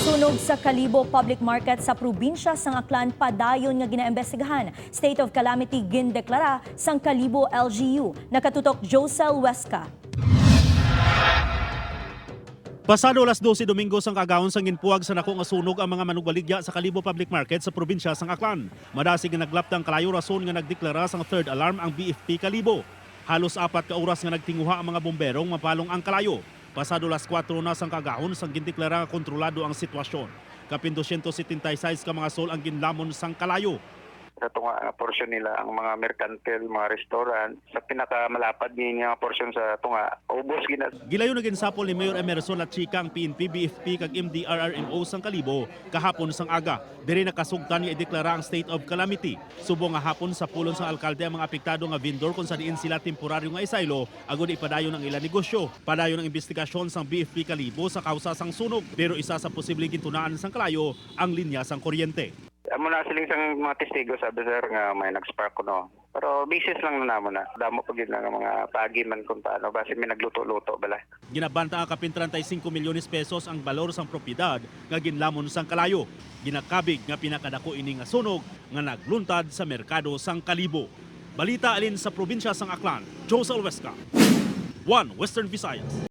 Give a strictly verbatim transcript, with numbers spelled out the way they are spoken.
Sunog sa Kalibo Public Market sa probinsya sang Aklan padayon nga ginaimbestigahan. State of calamity gindeklara sang Kalibo L G U. Nakatutok Josel Huesca. Pasado alas dose Domingo sang kaagahon sang ginpuag sa dako nga sunog ang mga manugbaligya sa Kalibo Public Market sa probinsya sang Aklan. Madasig nga naglapta ang kalayo rason nga nagdeklara sang third alarm ang B F P Kalibo. Halos apat ka oras nga nagtinguha ang mga bomberong mapalong ang kalayo. Pasado las kuwatro na sang kaagahon sang gindeklara nga kontrolado ang sitwasyon. Kapin dosyentos setenta y seis ka mga sol ang ginlamon sang kalayo. Sa tunga nga porsyon nila ang mga merkantil, mga restaurant. Sa pinakamalapad niya nga porsyon sa tunga, ubos gina. Gilayon nga ginsapol ni Mayor Emerson Lachica ang P N P, B F P kag M D R R M O sang Kalibo kahapon sang aga. Diri nakasugtan nga ideklara ang state of calamity. Subong nga hapon, sapulon sang alkalde ang mga apektado nga vendor kon sa diin sila temporaryo nga isaylo agod ipadayon ang ila negosyo. Padayon ang imbestigasyon sang B F P Kalibo sa kausa sang sunog, pero isa sa posibleng gintunaan sang kalayo ang linya sang kuryente. Amo na siling sang mga testigo, sabi, sir, nga may nag-spark kuno. Pero basis lang na namo na. Damo pa gid nga mga paagi man kung paano. Basi may nagluto-luto bala. Ginabanta nga kapin treinta y cinco milyones pesos ang balor sang propiedad nga ginlamon sang kalayo. Ginakabig nga pinakadako ini nga sunog nga nagluntad sa merkado sang Kalibo. Balita halin sa probinsya sang Aklan, Josel Huesca, One Western Visayas.